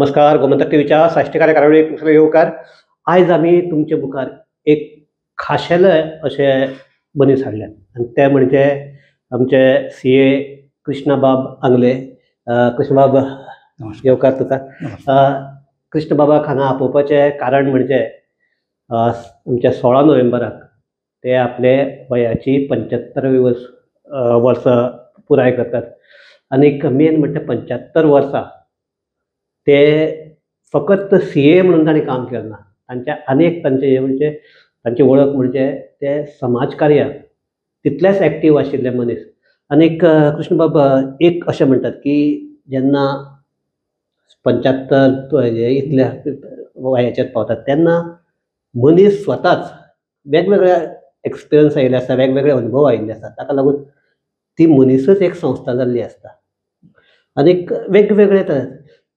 नमस्कार, गोमंतक टीव्हीच्या साश्टी कार्यावळीक तुमचो येवकार. आयज आमी तुमचे मुखार एक खाशेले अशे मनीस हाडल्यात आनी ते म्हणजे आमचे CA कृष्णबाब आंगले. कृष्णबाब, येवकार तुका. कृष्णबाबाक हांगा आपोवपाचें कारण म्हणजे आमच्या 16 नोव्हेंबराक ते आपले वयाची 75 वर्सां पुराय करतात आनी मेन म्हणटा 75 वर्सां ते फकत CA म्हणून तांणी काम केलें ना. तांच्या अनेक तांचे म्हणजे तांची वळख म्हणजे ते समाज कार्याक तितलेच एक्टीव आशिल्ले मनीस. आनीक कृष्णबाब एक अशें म्हणटात की जेन्ना 75 इतल्या वयाचेर पावतात तेन्ना मनीस स्वताच वेगवेगळे एक्सपिरियन्स आयिल्ले आसता, वेगवेगळे अनुभव आयिल्ले आसता, ताका लागून ती मनीसच एक संस्था जाल्ली आसता. आनीक वेगवेगळे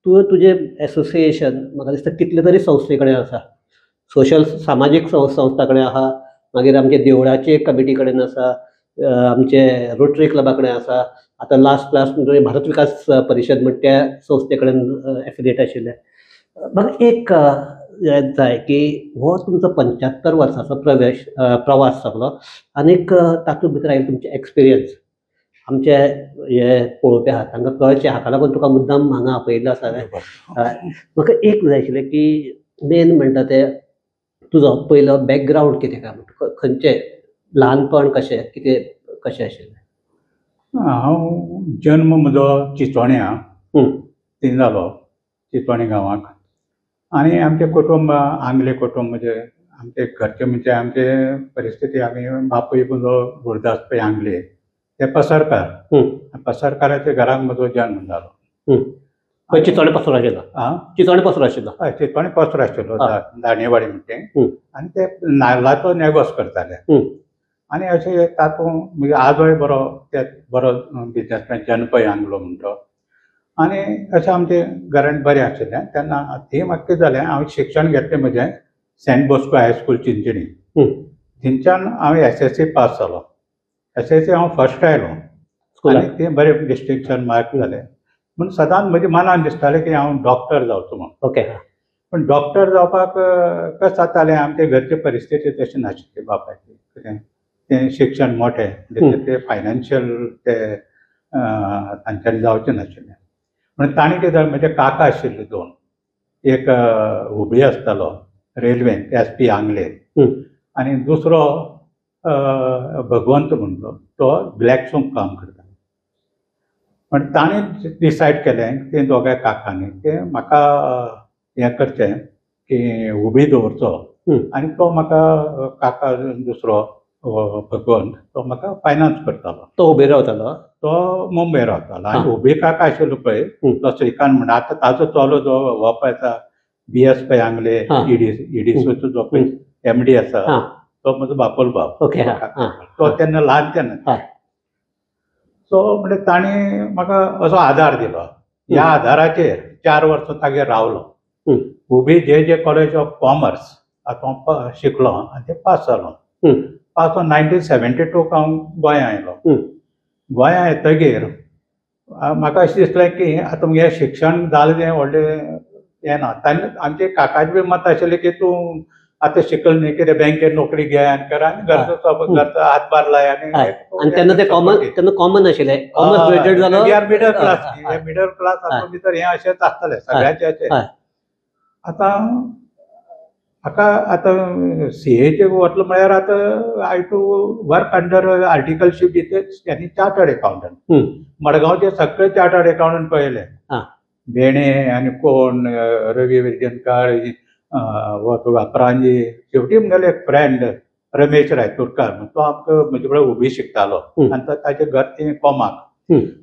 तूं तुजें एसोसिएशन म्हाका दिसता कितले तरी संस्थे कडेन आसा, सोशल सामाजीक संस्था कडेन आसा, मागीर आमचे देवळाचे कमिटी कडेन आसा, आमचे रोटरी क्लबा कडेन आसा, आतां लास्ट क्लास म्हणजे भारत विकास परिशद म्हण त्या संस्थे कडेन एफिलिएट आशिल्ले. म्हाका एक जाय की हो तुमचो 75 वर्सांचो प्रवास सगलो आनीक तातूंत भितर आयिल्लो तुमचे एक्सपिरियन्स आमचे हे पळोवपी आहात तांकां कळचें, हाका लागून तुका मुद्दाम हांगा आपयल्लो आसा. म्हाका एक जाय आशिल्लें की मेन म्हणटा ते तुजो पयलो बॅकग्रावंड कितें काय, खंयचें ल्हानपण कशें कितें कशें आशिल्लें? हांव जन्म म्हजो चिचोण्या थंय जालो, चिचोणे गांवांत. आनी आमचें कुटुंब आंगले कुटुंब, म्हणजे आमचे घरचे म्हणजे आमचे परिस्थिती, आमी बापूय म्हजो गुरुदास पै आंगले ते पसरकार, पसरकाराच्या घरांत म्हजो जन्म जालो. चिचोणे पसरो आशिल्लो? चिचोणे पसरो आशिल्लो? हय, चिचोणे पसरो आशिल्लो, दाणेवाडी म्हणटे. आनी ते नाल्लाचो नेगोस करताले. आनी अशें तातूंत म्हजे आजोय बरो ते बरो बिजनेसमॅन जनपै आंगलो म्हणटो. आनी अशें आमचें घरांत बरें आशिल्लें. तेन्ना थंय म्हाका कितें जालें, हांवें शिक्षण घेतलें म्हजें सेंट बॉस्को हायस्कूल चिंचणी, थंयच्यान हांव SSC पास जालो. SSC हांव फर्स्ट आयलो आनी ते बरे डिस्टिंक्शन मार्क जाले. पूण सदांच म्हज्या मनान दिसतालें की हांव डॉक्टर जावचो म्हणून. ओके. पूण डॉक्टर जावपाक कशें जातालें, आमच्या घरची परिस्थिती तशी नाशिल्ली बापायची, कितें तें शिक्षण मोठें, ते फायनान्शियल ते तांच्यांनी जावचें नाशिल्लें. म्हणून ताणें कितें जालें, म्हजे काका आशिल्ले दोन, एक हुबळी आसतालो रेल्वेन SP आंगले, आनी दुसरो भगवंत म्हणटलो तो ब्लॅकसूंक काम करता. पण ताणें डिसायड केलें ते दोगांय काकांनी ते म्हाका हें करचें की हुबळी दवरचो आनी तो म्हाका काका दुसरो भगवंत तो म्हाका फायनान्स करतालो. तो हुबळी रावतालो? तो मुंबय रावतालो. आनी हुबळी काका आशिल्लो पळय तो श्रीकांत म्हणटा, आतां ताजो चलो जो हो पळय आसा BS पै आंगले EDCचो जो पळय MD आसा तो म्हजो बापोल बाब. ओके. तो तेन्ना ल्हान तेन्ना. सो म्हणजे ताणें म्हाका असो आदार दिलो. ह्या आदाराचेर 4 वर्सां तागेर रावलो. Hubli JJ college of commerce हातूंत शिकलो आनी ते पास जालो. पास जावन 1972 हांव गोंया आयलो. गोंया येतगीर म्हाका अशें दिसलें की आतां म्हगेलें शिक्षण जालें तें व्हडलें हें ना. ताणें आमचे काकाचें बी मत आशिल्लें की तूं आतां शिकल न्ही, कितें बँकेत नोकरी घे आनी कर आनी घरचो घरचो हातभार लाय. आनी तेन्ना ते कॉमन, तेन्ना कॉमन आशिल्लें, कॉमर्स ग्रॅज्युएट जालो. We are middle class, middle class हातूंत भितर हें अशेंच आसतलें सगळ्यांचें अशें. आतां म्हाका आतां CAचें वतलो म्हळ्यार आतां I to work under articleship with आनी चार्टर्ड एकाउंटंट. मडगांवचे सगळे चार्टर्ड एकाउंटंट पळयले, बेणे आनी कोण रवी विरजनकार, प्रांजी, शेवटी म्हगेलो एक फ्रेंड रमेश रायतुरकार, तो आमकां म्हजे कडेन हुबळी शिकतालो आनी तो ताचें घर तें कोमाक,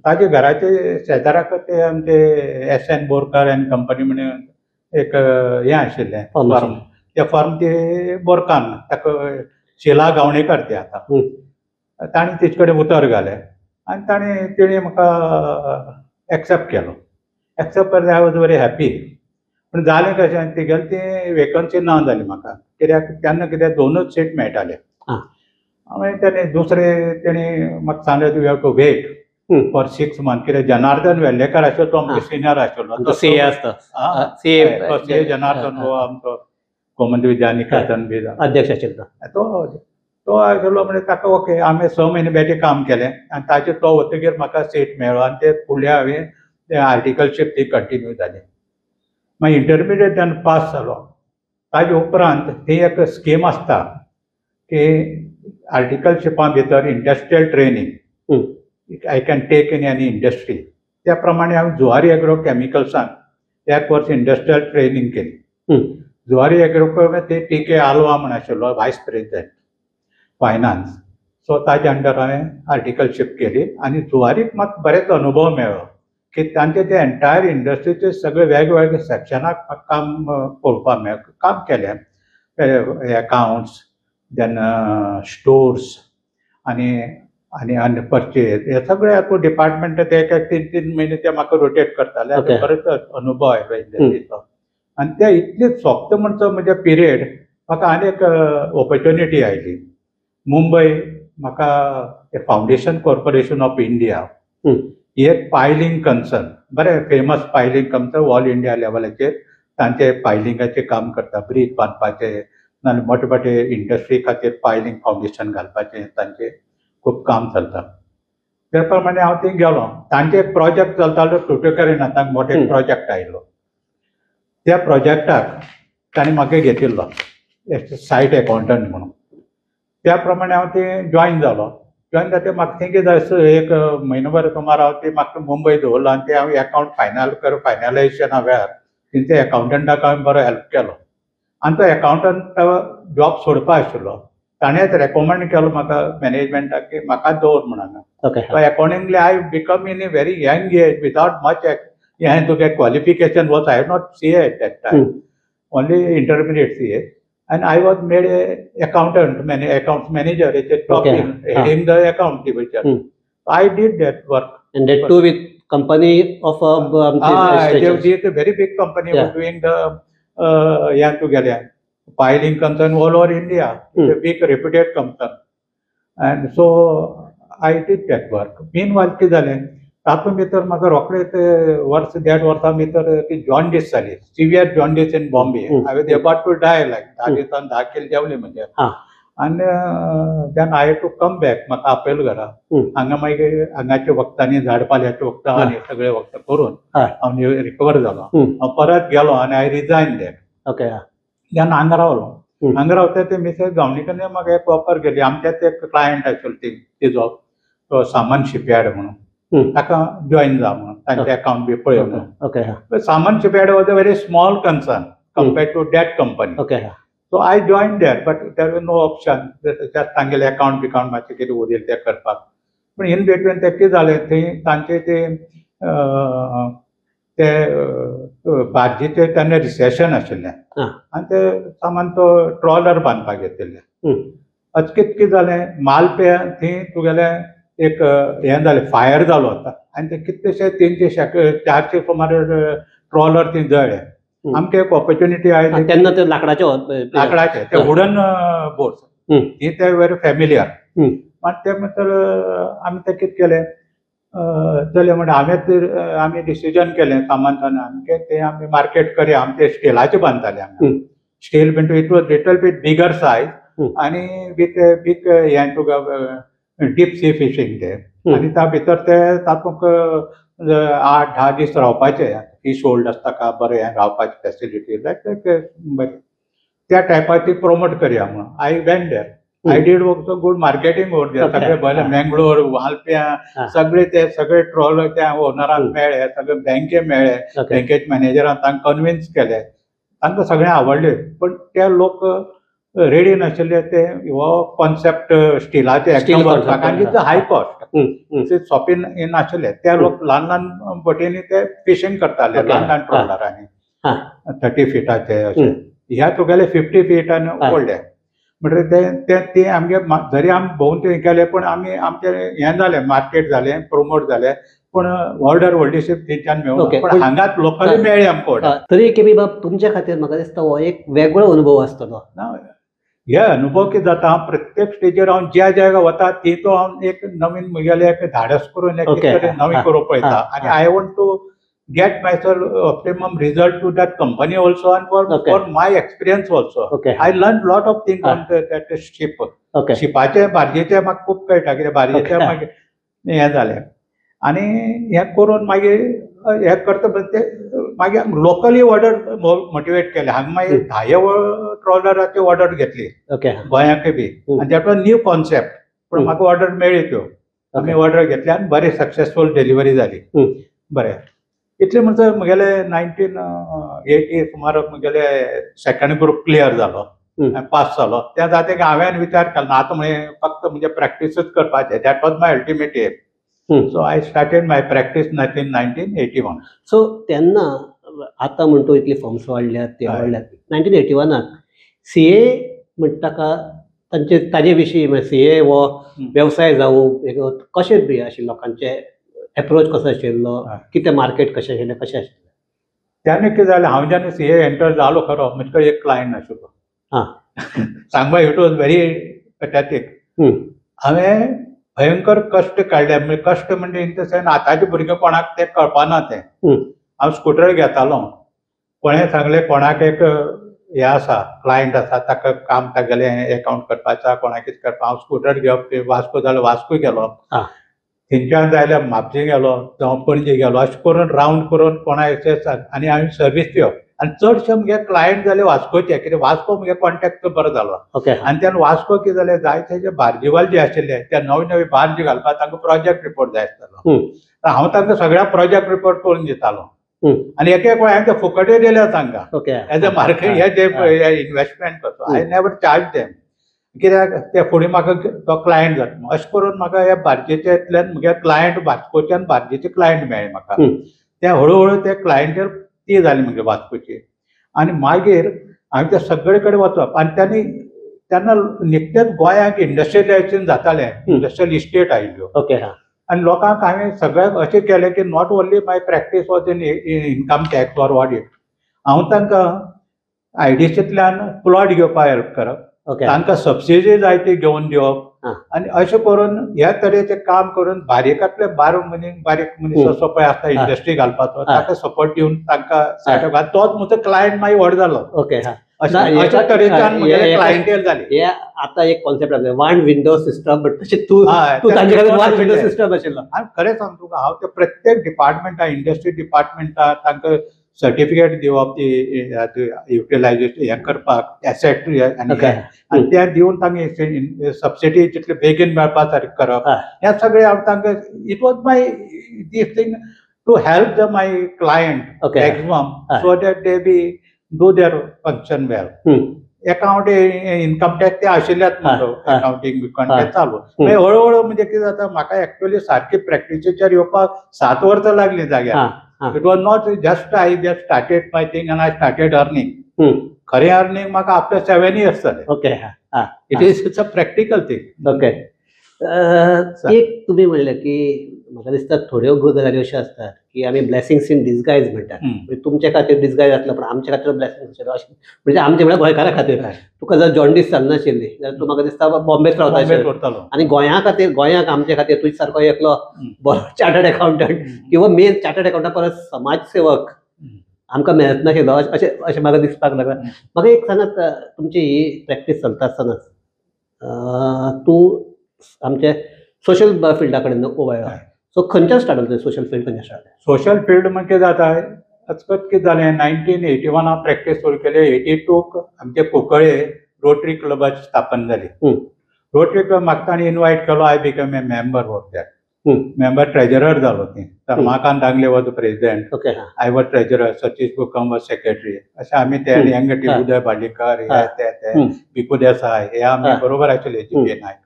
ताच्या घराचे शेजाराक ते आमचे SN Borkar and company म्हणून एक हें आशिल्लें फर्म, ते फर्म ते बोरकान ताका शिला गावणेकर ते आतां, ताणें तेजे कडेन उतर घालें आनी ताणें तेणें म्हाका एक्सेप्ट केलो. एक्सेप्ट करता I was very happy. पूण जालें कशें, तेगेलें ती वेकन्सी ना जाली म्हाका, कित्याक तेन्ना कित्याक 2च सीट मेळटाले. मागीर तेणें दुसरें तेणें म्हाका सांगलें you have to wait. For 6 month. कित्याक जनार्दन वेल्लेकर आशिल्लो तो आमचो सिनियर आशिल्लो, सीए आसता, सीए जनार्दन हो आमचो गोमंत विद्या निकेतन बी अध्यक्ष आशिल्लो तो आशिल्लो. म्हणजे ताका ओके आमी 6 म्हयने बेठे काम केलें आनी ताचे तो वतगीर म्हाका सीट मेळ्ळो आनी ते फुडले हांवें ते आर्टिकलशीप ती कंटिन्यू जाली. मागीर इंटरमिडिएट जेन्ना पास जालो ताजे उपरांत ती एक स्कीम आसता की आर्टिकलशिपा भितर industrial training I can take in any industry. त्या प्रमाणे हांवें जुवारी एग्रो केमिकल्सान एक वर्स इंडस्ट्रियल ट्रेनींग केली. जुवारी एग्रो ते टी के आलवा म्हण आशिल्लो वायस प्रेसिडेंट फायनान्स, सो ताजे अंडर हांवें आर्टिकलशीप केली आनी जुवारीक म्हाका बरेच अनुभव मेळ्ळो की तांचे ते एंटायर इंडस्ट्रीचे सगळे वेगवेगळे सेक्शनाक म्हाका काम पळोवपाक मेळ्ळें, काम केलें. एकावंट्स, then stores आनी आनी आनी परचेज हे सगळे आतां डिपार्टमेंट ते एक एक 3-3 म्हयने ते म्हाका रोटेट करताले. बरेच अनुभव आयलो इंडस्ट्रीचो आनी ते इतले सोंपता म्हणचो म्हजे पिरियड म्हाका आनी एक ऑपॉर्च्युनिटी आयली. मुंबय म्हाका फावंडेशन कॉर्पोरेशन ऑफ इंडिया ही एक पायलिंग कन्सर्न, बरें famous piling concern all India लेवलाचेर तांचे पायलिंगाचें काम करता, ब्रीज बांदपाचे नाजाल्यार मोटे मोटे इंडस्ट्री खातीर पायलिंग फावंडेशन घालपाचें तांचें खूब काम चलता. त्या प्रमाणे हांव थंय गेलो. तांचे एक प्रोजेक्ट चलतालो टुटुकरीन, तांकां मोठो प्रोजेक्ट आयलो. त्या प्रोजेक्टाक तांणी म्हाका घेतिल्लो सायट एकावंटंट म्हणून. त्या प्रमाणे हांव थंय जॉयन जालो. जॉयन जाते म्हाका थंय कितें जाय एक म्हयनो भर सुमार हांव ती म्हाका मुंबय दवरलो आनी ते हांव एकावंट फायनल कर फायनलायजेशना वेळार तेंच्या एकावंटंटाक हांवें बरो हेल्प केलो आनी तो एकावंटंट जॉब सोडपा आशिल्लो, ताणेंच रेकमेंड केलो म्हाका मॅनेजमेंटाक की म्हाका दवर म्हणून. Accordingly I become in a very young age without much हें तुगे qualification was I not CA at that time, only intermediate CA, and I was made a accountant, accounts manager, at a top in heading the account division. I did that work. And that too with company of it's a very big company was doing the together piling concern all over India. It's a big reputed concern, and so I did that work. Meanwhile, कितें जालें तातूंत भितर म्हाका रोखडें ते वर्स 1.5 वर्सां भितर ती जॉन्डीस जाली, severe jaundice in Bombay. I was about to die, like 10 दिसान 10 कील देंवली म्हणजे. आनी then I had to come back, म्हाका आपयलो घरा. हांगा मागीर हांगाच्या वखदांनी झाडपाल्याच्या वखदां आनी सगळे वखदां करून हांव रिकवर जालो. हांव परत गेलो आनी I resign that. Okay. Then हांगा रावलो. हांगा रावता ते मिसेस गावणेकरान म्हाका एक ऑफर केली. आमच्याच एक क्लायंट आशिल्लो तिजो तो सामन शिपयार्ड म्हणून, ताका जॉयन जा म्हणून, तांचे अकावंट बी पळय म्हणून. Samant shipyard was a very small concern compared to that company. So I join there, but there was no option. तांगेले अकावंट बिकावंट मातशें कितें उरिल्लें तें करपाक. पूण इन बिटवीन तें कितें जालें थंय तांचे ते ते भाजयेचें तेन्ना रिसेशन आशिल्लें आनी ते सामान तो ट्रॉलर बांदपाक घेतिल्ले. अचकीत कितें जालें मालप्या थंय तुगेलें एक हें जालें, फायर जालो आतां आनी ते कितलेशे 300-400 सुमार ट्रॉलर थंय जळ्ळे. आमकां एक ऑपॉर्च्युनिटी आयली तेन्ना ते लाकडाचे ते वुडन बोट्स ही ते व्हेरी फॅमिलियर. मात ते नंतर आमी ते कितें केलें चले म्हणटा हांवें आमी डिसिजन केलें सामान आमचें तें आमी मार्केट करया. आमचे स्टिलाचें बांदताले आमी, स्टील म्हणटा it was little bit bigger size आनी विथ बीग हें तुका डीप सी फिशींग ते, आनी त्या भितर ते तातूंत 8-10 दीस रावपाचे, फीश होल्ड आसता का बरें हें रावपाची फेसिलिटी लायक बरें त्या टायपाची प्रोमोट करया म्हणून I went there. I did work good marketing over there. सगळे बरे मँगलोर वालप्यां सगळे ते सगळे ट्रॉलर त्या ओनरांक मेळ्ळे, सगळे बँके मेळ्ळे, बँकेचे मॅनेजरान तांकां कन्विन्स केले, तांकां सगळें आवडले. पण ते लोक रेडी नाशिल्ले ते हो कॉन्सेप्ट स्टिलाचे एकदम वचपाक, आनी it's high cost, सोंपें नाशिल्ले. ते लोक ल्हान ल्हान बोटींनी ते फिशींग करताले, ल्हान ल्हान ट्रॉलरांनी 30 फिटाचे अशे, ह्या तुगेले 50 फीट आनी व्हडले. म्हणटकीर ते ते आमगे जरी आमी भोंवन थंय गेले पण आमी आमचें हें जालें, मार्केट जालें, प्रोमोट जालें, पूण ऑर्डर व्हडलीशी थंयच्यान मेळूंक, पण हांगाच लोकली मेळ्ळी आमकां ऑर्डर. तरी केबी बाब तुमच्या खातीर म्हाका दिसता हो एक वेगळो अनुभव आसतलो. हे अनुभव कितें जाता, हांव प्रत्येक स्टेजीर हांव ज्या जाग्यार वता ती तो हांव एक नवीन म्हगेलें एक धाडस करून एक नवीन करूंक पळयता आनी I want to get myself optimum result to that company also and for my experience also. I learn lot of thing on that ship. शिपाचे बार्जेचे म्हाका खूब कळटा, कित्याक बार्जेचे मागीर हें जालें आनी हें करून मागीर हें करता ते मागीर लोकली ऑर्डर मोटिवेट केले. हांगा मागीर 10 ट्रॉलराची ऑर्डर घेतली गोंयाकय बी, आनी that was new concept, पूण म्हाका ऑर्डर मेळ्ळी त्यो. आमी ऑर्डर घेतली आनी बरी सक्सेसफूल डिलिव्हरी जाली. बरें, इतले म्हणसर म्हगेले 1980 सुमार म्हगेले सेकंड ग्रूप क्लियर जालो, पास जालो. त्या जाते हांवें विचार केलो ना आतां म्हणजे फक्त म्हणजे प्रॅक्टिसूच करपाचें. That was my ultimate aim. So I started my practice 1981. So तेन्ना आतां म्हणतो इतली फॉर्म्स वाडल्यात ते वाडल्यात, 1981 CA म्हणटा ताका तांचे ताजे विशीं CA हो वेवसाय जावं कशें बी आशिल्लो, लोकांचे एप्रोच कसो आशिल्लो, कितें मार्केट कशें आशिल्लें, कशें आशिल्लें तेन्ना? कितें जालें, हांव जेन्ना CA enter जालो खरो, म्हजे कडेन एक क्लायंट नाशिल्लो. सांगपा it was very pathetic. हांवें भयंकर कश्ट काडले. म्हणजे कश्ट म्हणजे इन the sense आतांचे भुरगे कोणाक ते कळपाना तें. हांव स्कुटर घेतालो, कोणें सांगलें कोणाक एक हें आसा, क्लायंट आसा, ताका काम तागेलें एकावंट करपाचें आसा, कोणाक कितें करपा. हांव स्कुटर घेवप, वास्को जाल्यार वास्को गेलो, थंयच्यान जाल्यार म्हापशें गेलो, जावं पणजे गेलो, अशें करून रावंड करून कोणाक आनी हांवें सर्वीस दिवप. आनी चडशे म्हगे क्लायंट जाले वास्कोचे, कित्याक वास्को म्हगे कॉन्टेक्ट बरो जालो. आनी तेन्ना वास्को कितें जालें, जायते जे बार्जीवाल जे आशिल्ले ते नवे नवे बार्ज घालपाक तांकां प्रोजेक्ट रिपोर्ट जाय आसतालो. हांव तांकां सगळ्या प्रोजेक्ट रिपोर्ट करून दितालो आनी एक एक वेळ हांवें ते फुकटय दिल्या तांकां एज अ मार्केट हे जे इन्वेस्टमेंट करता. I never charge them, कित्याक ते फुडें म्हाका तो क्लायंट जाता. अशें करून म्हाका ह्या बार्जेच्यातल्यान म्हगे क्लायंट वास्कोच्यान बार्जेचे क्लायंट मेळ्ळे म्हाका. ते हळू हळू ते क्लायंटर ती जाली म्हगे वास्कोची. आनी मागीर हांवें ते सगळे कडेन वचप आनी तांणी तेन्ना निकतेच गोंयांक इंडस्ट्रियलायजेशन जातालें, इंडस्ट्रियल इस्टेट आयिल्ल्यो आनी लोकांक हांवें सगळ्यांक अशें केलें की not only my practice was in income tax or audit, हांव तांकां IDCंतल्यान प्लॉट घेवपाक हेल्प करप, तांकां सबसिडी जाय ती घेवन दिवप आनी अशें करून ह्या तरेचें काम करून बारीकांतले बारीक मनीस असो पळय आसता इंडस्ट्री घालपाचो, ताका सपोर्ट दिवन तांकां सेटअप. तोच म्हजो क्लायंट मागीर व्हड जालो. अशा तरेच्यान क्लायंटेल जाली. आतां एक कॉन्सेप्ट आसलें वन विंडो सिस्टम, बट तशें तूं तांचे खातीर वन विंडो सिस्टम आशिल्लो. हांव खरें सांगता तुका, हांव ते प्रत्येक डिपार्टमेंटा, इंडस्ट्री डिपार्टमेंटा तांकां सर्टिफिकेट दिवप, ती युटिलायजेशन हें करपाक एसेट आनी तें दिवन तांकां सबसिडी जितले बेगीन मेळपा सारकें करप, हें सगळें हांव तांकां. It was my this thing to help the my client maximum so that they be do their function well. Account income tax ते आशिल्लेच म्हणतो, अकाउंटींग बिकाउंट ते चालू. मागीर हळू हळू म्हणजे कितें जाता, म्हाका एक्चुअली सारकी प्रॅक्टिसेचेर येवपाक 7 वर्सां लागलीं जाग्यार. It was not just I just started my thing and I started earning. खरें अर्निंग म्हाका आफ्टर 7 years जालें. It is a practical thing. एक तुमी म्हणलें की म्हाका दिसता थोड्यो गजाली अश्यो आसतात की आमी ब्लेसिंग्स इन डिसगायज म्हणटात. तुमच्या खातीर डिसगायज आसलो पण आमच्या खातीर ब्लेसिंग आशिल्लो. अशें म्हणजे आमचे म्हळ्यार गोंयकारा खातीर. तुका जर जॉन्डीस जालनाशिल्ली जाल्यार तूं म्हाका दिसता बॉम्बेच रावता, आनी गोंया खातीर, गोंयाक आमच्या खातीर तुज सारको एकलो बरो चार्टर्ड अकाउंटंट किंवा मेन चार्टर्ड अकाउंटंट परत समाजसेवक आमकां मेळत नाशिल्लो अशें अशें म्हाका दिसपाक लागलां. म्हाका एक सांगात, तुमची ही प्रॅक्टीस चलता आसतनाच तूं आमचे सोशल फिल्डा कडेन वळ्ळो, सो खंयच्यान स्टार्ट जालें सोशल फील्ड, खंयच्यान स्टार्ट जालें? सोशल फील्ड म्हणजे जाता अचकत कितें जालें, 1981 प्रॅक्टीस सुरू केली, 82 आमचे कुंकळे रोटरी क्लबाची स्थापन जाली. रोटरी क्लब म्हाका तांणी इनवायट केलो, I become a member of that. Member treasurer जालो ती. Ramakant Dangle was president, I was treasurer, Satish Bukam was secretary. अशें आमी ते यंग उदय भार्लीकर हे ते भिकू देसाय हे आमी बरोबर आशिल्ले, जी पी नायक.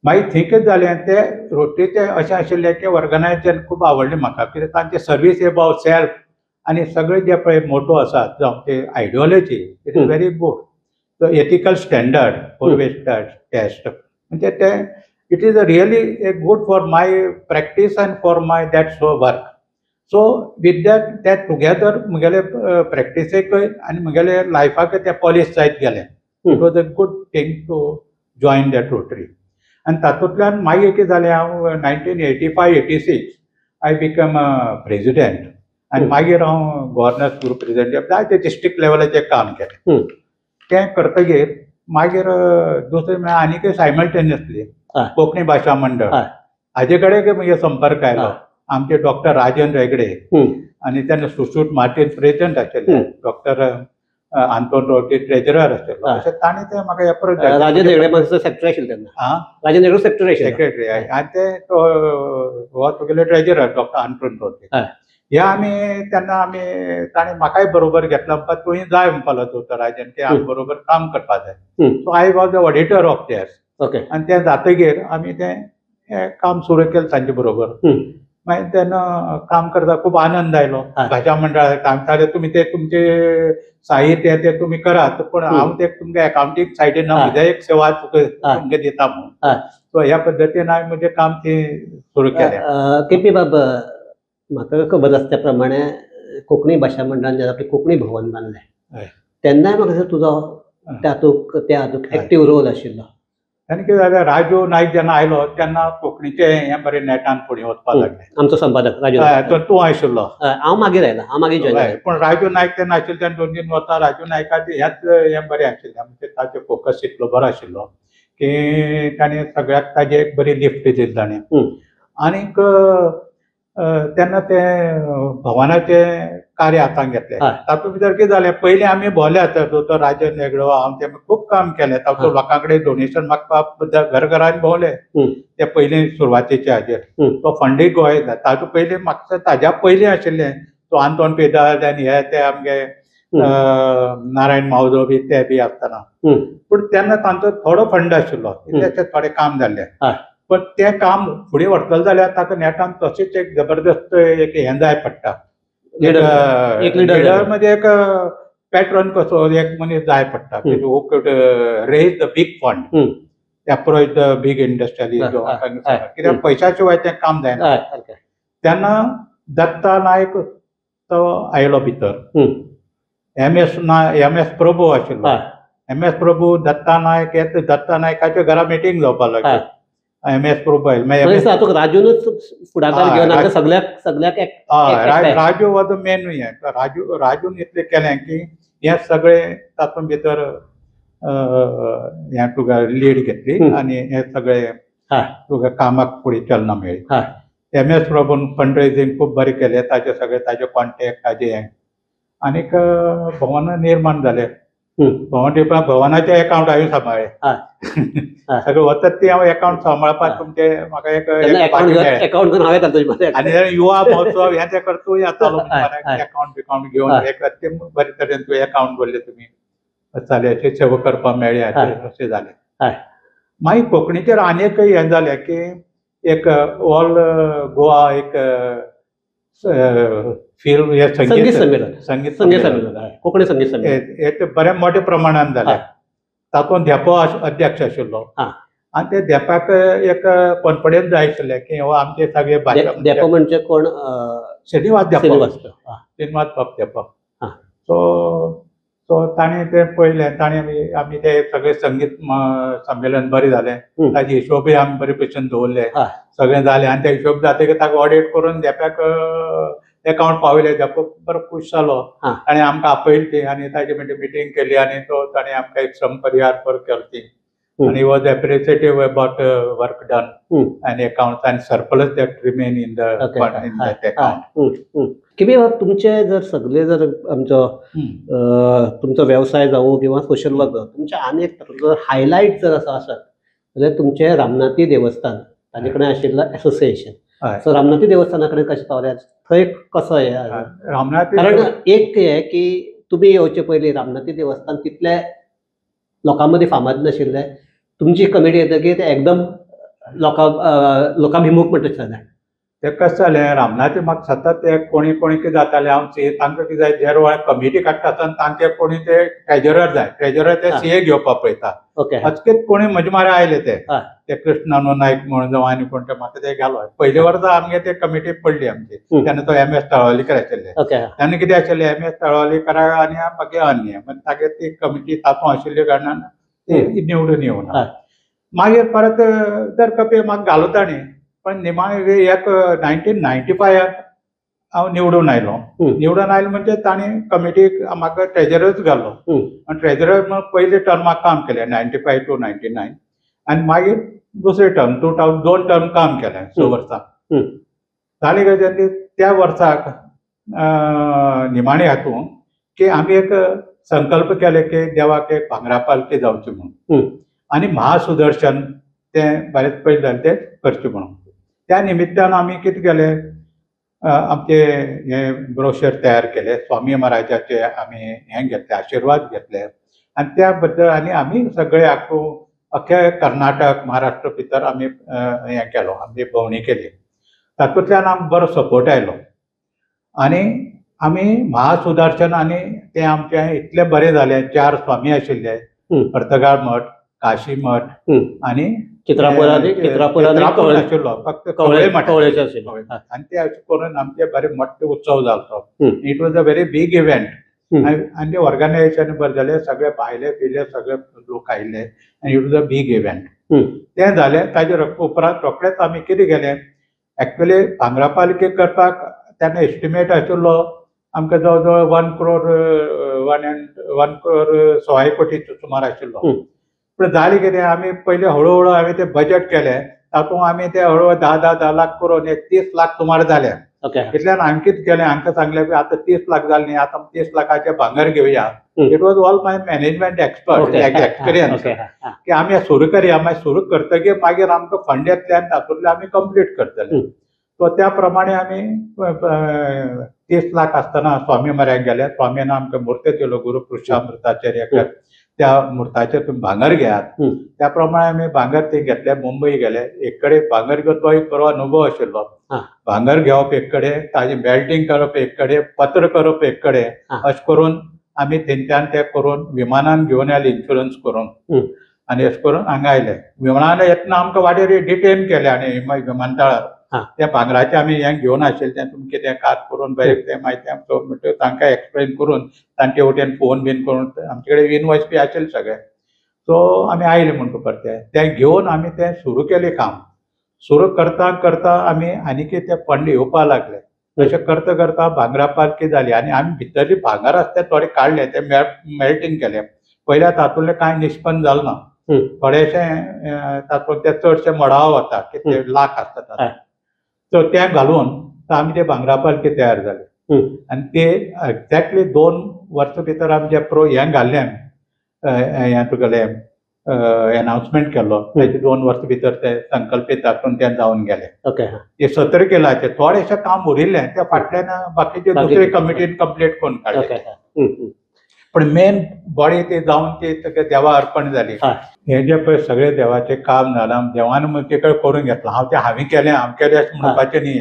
मागीर थंय कितें जालें, ते रोटरीचे अशें आशिल्लें की ऑर्गनायजेशन खूब आवडलें म्हाका, कित्याक तांचे सर्वीस एबाव सेल्फ आनी सगळे जे पळय मोटो आसात जावं ते ideology it is very good. So ethical standard, 4 way test, म्हणजे ते it is a really a good for my practice and for my that so work. So with that that together म्हगेले प्रॅक्टिसेकय आनी म्हगेले लायफाकय ते पॉलिश जायत गेलें. It was a good thing to join that Rotary. आनी तातूंतल्यान मागीर कितें जालें, हांव 1985-86 I become president आनी मागीर हांव गव्हर्नर्स ग्रूप प्रेजिडेंट जायते डिस्ट्रिक्ट लेवलाचेर काम केलें. तें करतगीर मागीर दुसरें म्हळ्यार आनीकय सायमल्टेनियसली कोंकणी भाशा मंडळ हाजे कडेन म्हजे संपर्क आयलो. आमचे डॉक्टर राजन रेगडे आनी तेन्ना सुशूट मार्टीन प्रेजिडेंट आशिल्ले, डॉक्टर आंतोन रोटी ट्रेजरर आशिल्लो. अशें ताणें ते म्हाका एप्रोच. राजन हेगडे सेक्रेटरी आशिल्ले तेन्ना. राजन हेगडे सेक्रेटरी आनी ते हो तुगेले ट्रेजरर डॉक्टर आंतोन रोटी. ह्या आमी तेन्ना आमी ताणें म्हाकाय बरोबर घेतला म्हणपा तुवें जाय म्हणपालो दोतोर राजन की आमी बरोबर काम करपा जाय. So I was the auditor of theirs. Okay. आनी तें जातगीर आमी तें काम सुरू केलें तांचे बरोबर. मागीर तेन्ना काम करता खूब आनंद आयलो. भाशा मंडळाक काम जालें, तुमी ते तुमचे साहित्य ते तुमी करात, पूण हांव ते तुमकां एकावंटींग सायडीन म्हज्या एक सेवा तुमकां दिता म्हणून. सो ह्या पद्दतीन हांवें म्हजें काम तें सुरू केलें. केपी बाब, म्हाका खबर आसा त्या प्रमाणे कोंकणी भाशा मंडळान जेन्ना आपलें कोंकणी भवन बांदलें तेन्नाय म्हाका तुजो त्या हातूंत एक्टीव रोल आशिल्लो. आनी कितें जालें, राजू नायक जेन्ना आयलो तेन्ना कोंकणीचें हें बरें नेटान फुडें वचपाक लागलें. आमचो संपादक राजू नायक, तूं आशिल्लो, हांव मागीर आयला, हांव मागीर जॉयन जालें. पूण राजू नायक तेन्ना आशिल्ले तेन्ना 2-3 वर्सां राजू नायकाचें ह्याच हें बरें आशिल्लें. म्हणजे ताचो फोकस इतलो बरो आशिल्लो की ताणें सगळ्याक ताजी एक बरी लिफ्ट दिली ताणें. आनीक तेन्ना तें भवनाचें कार्य हातांत घेतलें. तातूंत भितर कितें जालें, पयलीं आमी भोंवल्यात, दोतोर राजन हेगडो हांव ते खूब काम केलें. तातूंत लोकां कडेन डोनेशन मागपाक घर घरान भोंवले ते पयलीं सुरवातेचे हाजेर. तो फंडूय गोवा तातूंत पयलीं म्हाका ताज्या पयलीं आशिल्लें तो आंतोन पेदार आनी हे ते आमगे नारायण मावजो बी ते बी आसतना. पूण तेन्ना तांचो थोडो फंड आशिल्लो, इल्लेशें थोडें काम जाल्लें. पण तें काम फुडें व्हरतलें जाल्यार ताका नेटान तशेंच एक जबरदस्त एक हें जाय पडटा, लिडर म्हणजे एक पॅट्रन कसो एक मनीस जाय पडटा who could raise the big fund, approach the big industrialist. कित्याक पयशा शिवाय तें काम जायना. तेन्ना दत्ता नायक तो आयलो भितर, एम एस प्रभू आशिल्लो, एम एस प्रभू दत्ता नायक हे दत्ता नायकाच्या घरा मिटींग जावपाक लागली. एम एस प्रभू राजूनच फुडाकार घेवन सगळ्याक सगळ्याक राजू वॉज the main. हें राजून इतलें केलें की हें सगळें तातूंत भितर हें तुका लीड घेतली आनी हें सगळें तुका कामाक फुडें चलना मेळ्ळी. एम एस प्रभून फंड रेजिंग खूब बरें केलें, ताजे सगळे ताजे कॉन्टेक्ट ताजे हें आनीक भवन निर्माण जालें. भवन निर्माण भवनाचें एकावंट हांवें सांबाळ्ळें, सगळें वचत ती हांव एकावंट सांबाळपाक तुमचे म्हाका एक एकावंट आनी युवा महोत्सव हें तें करतूय जातालो, एकावंट बिकावंट घेवन एक बरे तरेन तूं एकावंट दवरलें तुमी जालें, अशें सेवा करपाक मेळ्ळें अशें जालें. मागीर कोंकणीचेर आनी एक हें जालें की एक ऑल गोवा एक फिल्म हे संगीत संमेलन, संगीत संमेलन कोंकणी संगीत संमेलन हे बऱ्या मोठ्या प्रमाणान जालें. तातूंत धेंपो अध्यक्ष आशिल्लो आनी ते धेंपाक एक कॉन्फिडन्स जाय आशिल्लें की हो आमचे सगळे भाशा. धेंपो म्हणजे कोण? श्रीनिवास धेंपो, श्रीनिवास बाब धेंपो. सो सो ताणें तें पळयलें, ताणें आमी ते सगळें संगीत संमेलन बरें जालें, ताजे हिशोबूय आमी बरे भशेन दवरले, सगळें जालें. आनी ते हिशोब जातकीर ताका ऑडिट करून धेंप्याक एकावंट पावयलें. धेंपो बरो खूश जालो, ताणें आमकां आपयली ती आनी ताजे मागीर मिटींग केली आनी तो ताणें आमकां एक श्रम परिहार बरो केलो ती आनी was appreciative about work done आनी accounts and surplus that remain in the in that account. कितें बाब तुमचे जर सगळे जर आमचो तुमचो वेवसाय जावं किंवा सोशल वर्क जावं, तुमचे आनी एक हायलायट जर आसा आसत जाल्यार तुमचें रामनाथी देवस्थान ताजे कडेन आशिल्लें एसोसिएशन. सो रामनाथी देवस्थाना कडेन कशें पावले, थंय कसो हें रामनाथी? कारण एक हें की तुमी येवचे पयलीं रामनाथी देवस्थान तितले लोकां मदीं फामाद नाशिल्लें, तुमची कमिटी येतकीर ते एकदम लोकाभिमुख म्हणटा जालें. ते कशें जालें, रामनाथी म्हाका सतत ते कोणी कोणी कितें जातालें, हांव सी ए तांकां कितें जाय, जेर कमिटी काडटा आसतना तांचे कोणी ते ट्रेजरर जाय, ट्रेजरर ते सी ए घेवपाक पळयता. अचकीत कोणी म्हजे मारे आयले ते ते कृष्णानो नायक म्हणून जावं आनी कोण ते म्हाका ते घालो. पयले वर्सा आमगे ते कमिटी पडली आमची, तेन्ना तो एम एस तळवलीकर आशिल्ले. तेन्ना कितें आशिल्लें, एम एस तळवलीकर आनी मागीर अन्य तागे ती कमिटी तातूंत आशिल्ल्या कारणान ती निवडून येवना. मागीर परत दर कपे म्हाका घालो ताणें, पण निमाणे एक 1995 हांव निवडून आयलो. निवडून आयलो म्हणजे ताणें कमिटीक म्हाका ट्रेजरच घालो आनी ट्रेजरर म्हण पयले टर्माक काम केलें 95 to 99, आनी मागीर दुसरे टर्म 2000 2 टर्म काम केलें 6 वर्सां. जालें कितें त्या वर्साक निमाणे हातूंत की आमी एक संकल्प केले की देवाक एक भांगरा पालखी जावची म्हणून आनी महासुदर्शन तें बरेंच पयलीं जालें तें करचें म्हणून. त्या निमित्तान आमी कितें केलें, आमचे हे ब्रोशर तयार केले, स्वामी महाराजाचे आमी हें घेतले, आशिर्वाद घेतले आनी त्या बद्दल आनी आमी सगळे आख्खो अख्खे कर्नाटक महाराष्ट्र भितर आमी हें केलो, आमची भोंवणी केली. तातूंतल्यान आमकां बरो सपोर्ट आयलो आनी आमी महासुदर्शन आनी तें आमचें इतलें बरें जालें. 4 स्वामी आशिल्ले, पर्तगाळ मठ, काशी मठ आनी चित्रापूर आशिल्लो, फक्त कवळे मठ आशिल्लो. आनी ते अशें करून आमचे बरे मोठे उत्सव जालो. It was a very big event आनी ऑर्गनायझेशन बरें जालें, सगळे भायले बियले सगळे लोक आयिल्ले आनी it was a big event. तें जालें. ताजे उपरांत रोखडेच आमी कितें केलें, एक्चुअली भांगरा पालखी करपाक तेन्ना एस्टिमेट आशिल्लो आमकां जवळ जवळ 1 crore 1.25 crore कोटीचो सुमार आशिल्लो. पूण जालें कितें, आमी पयलीं हळू हळू हांवें तें बजट केलें, तातूंत आमी ते हळू 10-10 10 लाख करून एक 30 लाख सुमार जाले. इतल्यान हांवें कितें केलें, हांकां सांगलें की आतां 30 लाख जाले न्ही, आतां 30 लाखाचें भांगर घेवया. It was all my management expert experience की आमी सुरू करया, मागीर सुरू करतकीर मागीर आमकां फंड येतले आनी तातूंतले आमी कंप्लीट करतले. सो त्या प्रमाणे आमी 30 लाख आसतना स्वामी म्हऱ्यान गेले. स्वामीन आमकां मूर्ती दिलो, गुरू कृष्णामृताचार्य, त्या मुर्ताचेर तुमी भांगर घेयात. त्या प्रमाणे आमी भांगर ते घेतले, मुंबय गेले. एक कडेन भांगर घेवन तो एक बरो अनुभव आशिल्लो. भांगर घेवप एक कडेन, ताजें मेल्टींग करप एक कडेन, पत्र करप एक कडेन, अशें करून आमी थंयच्यान तें करून विमानान घेवन आयले, इन्शुरन्स करून आनी अशें करून हांगा आयले. विमानान येतना आमकां वाटेर डिटेन केले आनी विमानतळार त्या भांगराचें आमी हें घेवन आशिल्लें तें तुमी कितें कात करून बरें तें मागीर तें म्हणटकीर तांकां एक्सप्लेन करून तांचे वटेन फोन बीन करून आमचे कडेन इनवॉयस बी आशिल्लें सगळें. सो आमी आयले म्हणटा परते तें घेवन आमी तें सुरू केलें काम. सुरू करता करता आमी आनीक ते फंड येवपाक लागले. अशें करता करता भांगरा पालखी जाली आनी आमी भितरली भांगर आसा तें थोडें काडलें, तें मेल्टींग केलें. पयल्या तातूंतलें कांय निश्पन्न जालें ना, थोडेशें तातूंत तें चडशें मडाव वता, कितले लाख आसता सो तें घालून आमी ते भांगरा पालखी तयार जाले. आनी ते एक्झॅक्टली 2 वर्सां भितर आमी जे प्रो हें घाल्लें, हें तुगेलें एनावन्समेंट केल्लो, तेजे 2 वर्सां भितर ते संकल्पीत तातूंत तें जावन गेलें. ते 17 किलाचें थोडेशें काम उरिल्लें, त्या फाटल्यान बाकीचे दुसरे कमिटीन कंप्लीट करून काडलें. पण मेन बॉडी ती जावन ती देवा अर्पण जाली. हे जे पळय सगळे देवाचें काम जालां, देवान ते कडेन करून घेतलां. हांव तें हांवें केलें हांव केलें अशें म्हणपाचें न्ही.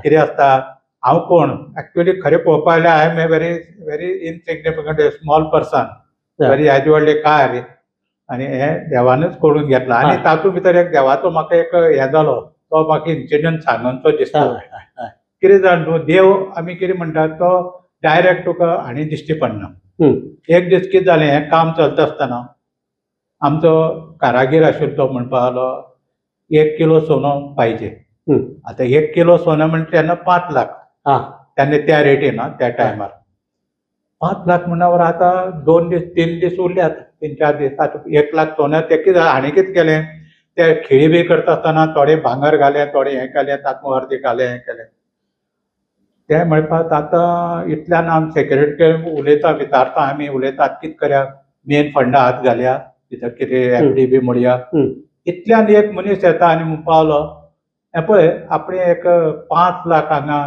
कितें आसता, हांव कोण एक्चुअली खरें पळोवपाक जाल्यार I am a very very insignificant small person, very याजे व्हडलें कार्य आनी हें देवानूच करून घेतलां. आनी तातूंत भितर एक देवाचो म्हाका एक हें जालो, तो म्हाका इन्सिडंट सांगून तो दिसता. कितें जाण तूं देव आमी कितें म्हणटात तो डायरेक्ट तुका आनी दिश्टी पडना. एक दीस कितें जालें, हें काम चलता आसतना आमचो कारागीर आशिल्लो तो म्हणपाक लागलो 1 किलो सोनो पाहिजे. आतां 1 किलो सोनो म्हणजे तेन्ना 5 लाख तेन्ना त्या रेटीन त्या टायमार 5 लाख म्हणल्यार आतां 2 दीस 3 दीस उरल्यात, 3-4 दीस. आतां 1 लाख सोनो तें कितें हाणें कितें केलें, ते खिळी बी करता आसतना थोडें भांगर घालें, थोडें हें केलें, तातूंत अर्दें घालें, हें केलें. तें म्हणपाक आतां इतल्यान आमी सेक्रेटरी उलयता, विचारता, आमी उलयतात कितें करया, मेन फंडा हात घालया, भितर कितें एफडी बी मोडया. इतल्यान एक मनीस येता आनी म्हणपाक लागलो, हें पळय आपणें एक 5 लाख हांगा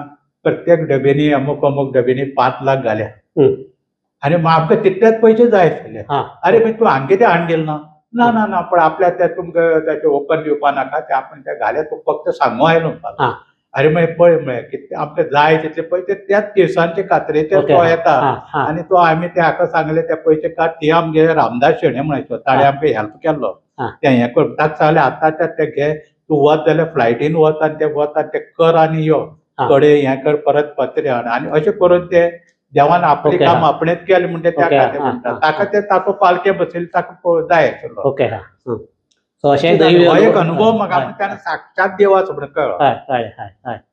प्रत्येक डब्यांनी अमूक अमूक डब्यांनी 5 लाख घाल्या आनी आमकां तितलेच पयशे जाय आशिल्ले. अरे मागीर तूं हांगा कितें हाडून दिलें ना? ना ना ना, पण आपल्याक ते तुमकां ताचें ओपन दिवपा नाका, ते आपण ते घाले, तूं फक्त सांगू आयलो म्हणपाक. अरे मागीर पळय म्हळें कितें आमकां जाय तितले पयशे त्याच तिळसांचे कात्रेचेर तो येता आनी तो आमी ते हाका सांगले ते पयशे काड ती आमगे रामदास शेणे म्हणायचो ताणें आमकां हेल्प केल्लो तें हें कर ताका सांगलें आतांच्या ते घे तूं वच जाल्यार फ्लायटीन वच आनी ते वच आनी ते कर आनी यो कडे हें कर परत पत्रे हाड आनी अशें करून ते देवान आपलें काम आपणेच केलें म्हणटा त्या खातीर म्हणटा ताका ते ताचो पालखे बसयले ताका जाय आशिल्लो. हो एक अनुभव म्हाका त्याने साक्षात देवाचो म्हणून कळ्ळो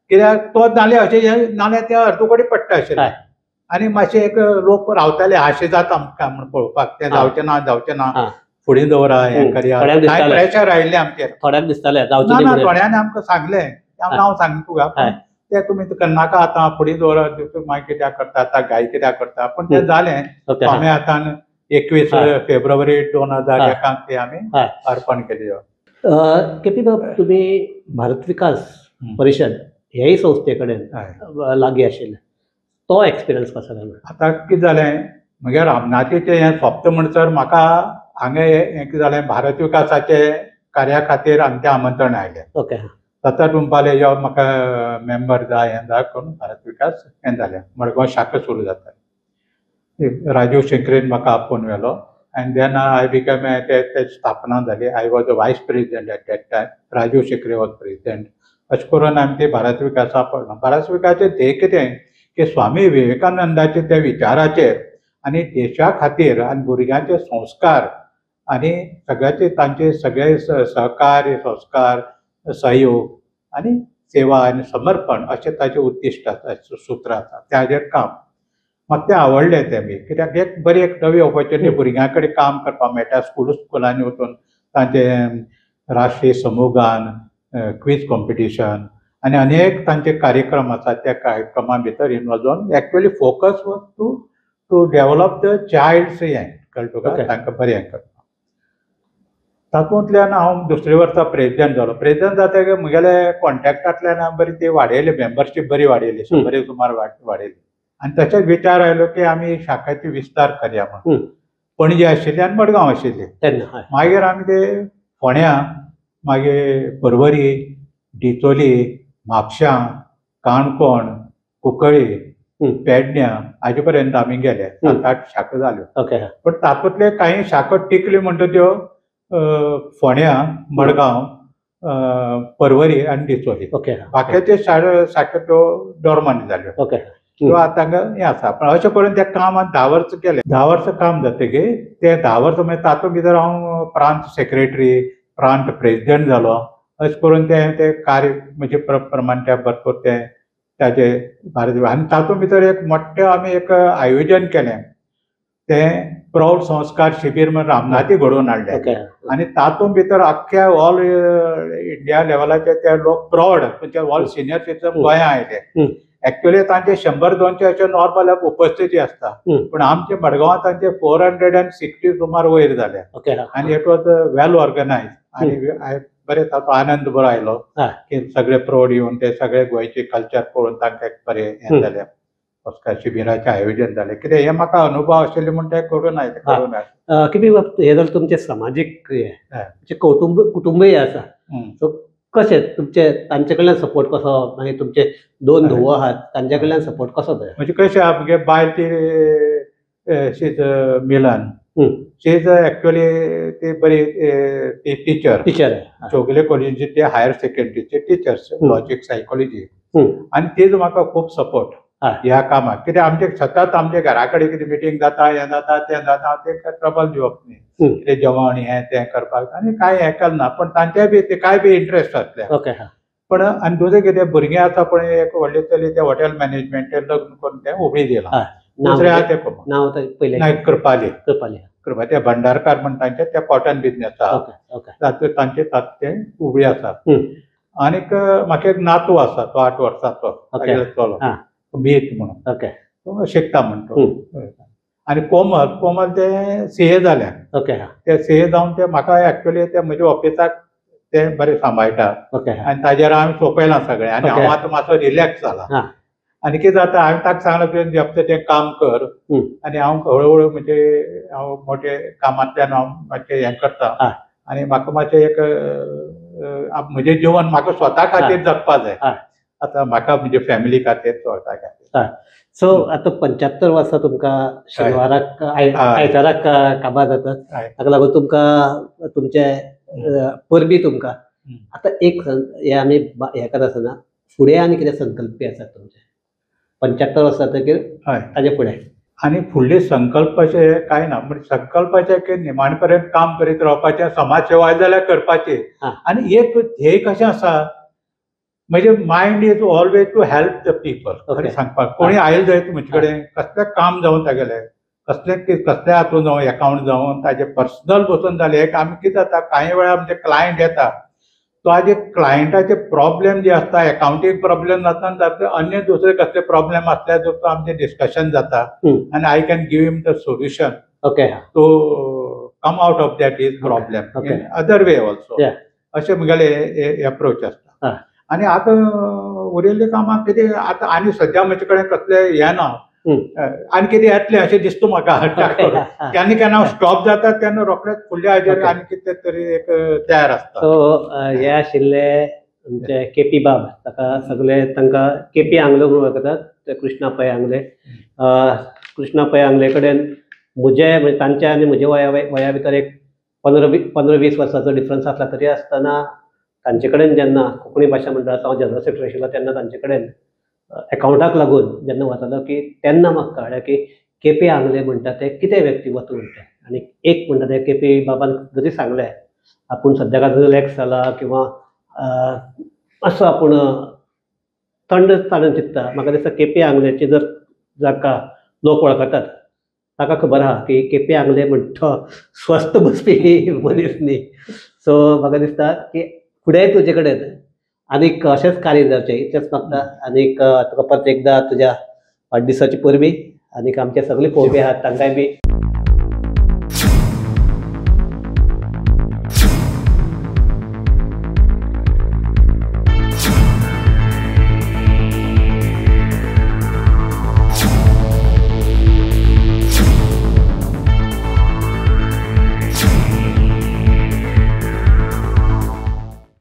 कित्याक तो नाल्यार अशें नाल्यार त्या अर्दकुटे पडटा आशिल्लें आनी मातशें एक लोक रावताले आशें जाता आमकां म्हण पळोवपाक तें जावचें ना जावचें ना फुडें दवरा हें करया कांय प्रेशर आयिल्लें आमचेर थोड्यांक दिसतालें ना ना थोड्यांनी आमकां सांगलें हांव सांगता तुका तें तुमी करनाका आतां फुडें दवरा मागीर कित्याक करता आतां गाय कित्याक करता पूण तें जालें. आमी आतां 21 फेब्रुवारी 2001 ते आमी अर्पण केली. केपी बाब तुमी भारत विकास परिशद हेय संस्थे कडेन लागीं आशिल्ले तो एक्सपिरियन्स कसो जालो? आतां कितें जालें म्हगे रामनाथीचें हें सोंपता म्हणसर म्हाका हांगा हें कितें जालें भारत विकासाचे कार्या खातीर आमचें आमंत्रण आयलें. ओके सतत म्हणपाले यो म्हाका मेंबर जाय हें जाय करून भारत विकास हें जालें मडगांव शाखा सुरू जाता राजीव शेंकरेन म्हाका आपोवन व्हेलो आनी then I became ते स्थापना जाली. I was a vice president at that time, Rajiv Shinkre was president. अशें करून आमी ते भारत विकासा पडलो. भारत विकासाचें ध्येय कितें की स्वामी विवेकानंदाचे त्या विचाराचेर आनी देशा खातीर आनी भुरग्यांचे संस्कार आनी सगळ्याचे तांचे सगळे सहकार्य संस्कार सहयोग आनी सेवा आनी समर्पण अशें ताचें उद्दिश्ट आसा सूत्र आसा ताजेर काम म्हाका तें आवडलें तें बी कित्याक एक बरी एक नवी ऑपॉर्च्युनिटी भुरग्यां कडेन काम करपाक मेळटा. स्कूल स्कुलांनी वचून तांचें राष्ट्रीय समूहगान क्वीज कॉम्पिटिशन आनी अनेक तांचे कार्यक्रम आसात त्या कार्यक्रमा भितर इनवॉल्व जावन actually focus was to develop the child's हें कळ्ळें तुका तांकां बरें हें करता. तातूंतल्यान हांव दुसरे वर्सा प्रेजिडेंट जालो. प्रेजिडेंट जातकीर म्हगेले कॉन्टेक्टांतल्यान हांवें बरी ती वाडयली मेंबरशीप बरी वाडयली 100 सुमार वाडयली आनी तशेंच विचार आयलो की आमी शाखाची विस्तार करया म्हणून. पणजे आशिल्ली आनी मडगांव आशिल्ली तेन्ना मागीर आमी ते फोंड्यां मागीर पर्वरी डिचोली म्हापशां काणकोण कुंकळी पेडण्यां हाजे पर्यंत आमी गेले 7-8 शाखा जाल्यो. पूण तातूंतले कांय शाखा टिकल्यो म्हणटा त्यो फोंड्यां मडगांव पर्वरी आनी डिचोली. बाकीचे शाखा त्यो डोर्मांत जाल्यो किंवा आतां हें आसा. पण अशें करून तें काम हांवें 10 वर्सां केलें. 10 वर्सां काम जातकीर तें 10 वर्सां मागीर तातूंत भितर हांव प्रांत सेक्रेटरी प्रांत प्रेजिडेंट जालो. अशें करून तें तें कार्य म्हजे प्रमाण त्या भरपूर तें ताजे भारत आनी तातूंत भितर एक मोठें आमी एक आयोजन केलें तें प्रौढ संस्कार शिबीर म्हण रामनाथी घडोवन हाडलें आनी तातूंत भितर आख्ख्या ऑल इंडिया लेवलाचे ते लोक प्रौढ म्हणजे ऑल सिनियर सिटीजन गोंया आयले. एक्चुअली तांचे 100-200 अशे नॉर्मल उपस्थिती आसता पूण आमचे मडगांवां तांचे 460 सुमार वयर जाले आनी it was well organise आनी बरें ताचो आनंद बरो आयलो की सगळे प्रौढ येवन ते सगळे गोंयचे कल्चर पळोवन तांकां एक बरें हें जालें संस्कार शिबिराचें आयोजन जालें. कितें हें म्हाका अनुभव आशिल्ले म्हूण तें करून आयलें करून आयलें. केपी बाब हें जालें तुमचें समाजीक हें कुटुंबय आसा सो कशें तुमचे तांचे कडल्यान सपोर्ट कसो मागीर तुमचे 2 धुवो आहात तांचे कडल्यान सपोर्ट कसो जाय? म्हणजे कशें आमगे बायल ती शीज मिलन शीज एक्चुअली ती बरी ती टिचर टिचर चौगुले कॉलेजीची ती हायर सेकंडरीचे टिचर्स लॉजीक सायकोलॉजी आनी तीच म्हाका खूब सपोर्ट ह्या कामाक. कित्याक आमचे सतत आमच्या घरा कडेन कितें मिटींग जाता हें जाता तें जाता तें ट्रबल दिवप न्ही कितें जेवण हें तें करपाक आनी कांय हें करना पूण तांचे बी ते कांय बी इंट्रस्ट आसले. पण आनी दुसरें कितें भुरगीं आसा पळय एक व्हडलें चली तें हॉटेल मॅनेजमेंट लग्न करून तें हुबळी दिलां. दुसरें आहा तें नाव कृपाली कृपाली कृपा ते भंडारकार म्हण तांचे ते कॉटन बिजनेस आहा तातूंत तांचे ते हुबळी आसा. आनीक म्हाका एक नातू आसा तो 8 वर्सांचो तागेलो चलो मीत म्हणून तो शिकता म्हणतो. आनी कोमल कोमल ते सीए जालें. ते सीए जावन ते म्हाका एक्चुअली ते म्हज्या ऑफिसाक ते बरें सांबाळटा आनी ताजेर हांवें सोंपयलां सगळें आनी हांव आतां मातसो रिलॅक्स जाला. आनी कितें जाता हांवें ताका सांगलां तुवें जपता तें काम कर आनी हांव हळू हळू म्हणजे हांव मोठे कामांतल्यान हांव मातशें हें करता आनी म्हाका मातशें एक म्हजें जिवन म्हाका स्वता खातीर जगपा जाय. आतां म्हाका म्हजे फॅमिली खातीर चोवता खातीर. सो आतां 75 वर्सां तुमकां शेनवाराक आयताराक काबार जातात, ताका लागून तुमकां तुमचे परबी तुमकां आतां एक हे आमी हें करता आसतना फुडें आनी कितें संकल्पी आसात तुमचे 75 वर्सां जातकीर ताजे फुडें? आनी फुडले संकल्प अशे कांय ना, म्हणजे संकल्पाचे की निमाणे पर्यंत काम करीत रावपाचें, समाज सेवा जाल्यार करपाची. आनी एक ध्येय कशें आसा म्हणजे mind is always to help the people. खरें सांगपाक कोणी आयले जायत म्हजे कडेन कसलें काम जावन तागेलें कसलें कसल्या हातून जावं एकावंट जावन ताजें पर्सनल बसून जालें. एक आमी कितें जाता कांय वेळार आमचे क्लायंट येता तो आजे क्लायंटाचे प्रॉब्लेम जे आसता एकावंटींग प्रॉब्लेम जाता आनी अन्य दुसरे कसले प्रॉब्लेम आसल्यार जो आमचें डिस्कशन जाता आनी I can give him the solution okay to come out of that is problem in other way also. अशें म्हगेलें एप्रोच आसता. आनी आतां उरिल्लीं कामां कितें आतां आनी सद्या म्हजे कडेन कसलें हें ना आनी कितें येतलें अशें दिसता म्हाका. केन्ना केन्ना स्टॉप जाता तेन्ना रोखडेच फुडल्या हाजेर आनी कितें तरी एक तयार आसता. सो हे आशिल्ले आमचे केपी बाब, ताका सगळे तांकां केपी आंगले म्हणून वळखतात, ते कृष्णा पै आंगले. कृष्णा पै आंगले कडेन म्हजे म्हणजे तांच्या आनी म्हज्या वया भितर एक 15-20 वर्सांचो डिफरन्स आसला तरी आसतना तांचे कडेन जेन्ना कोंकणी भाशा मंडळाचो हांव जनरल सेक्रेटरी आशिल्लो तेन्ना तांचे कडेन एकावंटाक लागून जेन्ना वतालो की तेन्ना म्हाका कळ्ळें की केपी आंगले म्हणटा ते कितें व्यक्तिमत्व म्हणटा. आनी एक म्हणटा ते केपी बाबान जरी सांगलें आपूण सद्याक रिलॅक्स जाला किंवां असो आपूण थंड ताणून चिंत्ता, म्हाका दिसता केपी आंगल्याची जर जाका लोक वळखतात ताका खबर आहा की केपी आंगले म्हणटा स्वस्थ बसपी मनीस न्ही. सो म्हाका दिसता की फुडें तुजे कडेन आनीक अशेंच कार्य जावचें इतलेंच मागता. आनीक तुका परत एकदां तुज्या वाडदिसाची परबी आनीक आमचे सगळे पळोवपी आहात तांकांय बी.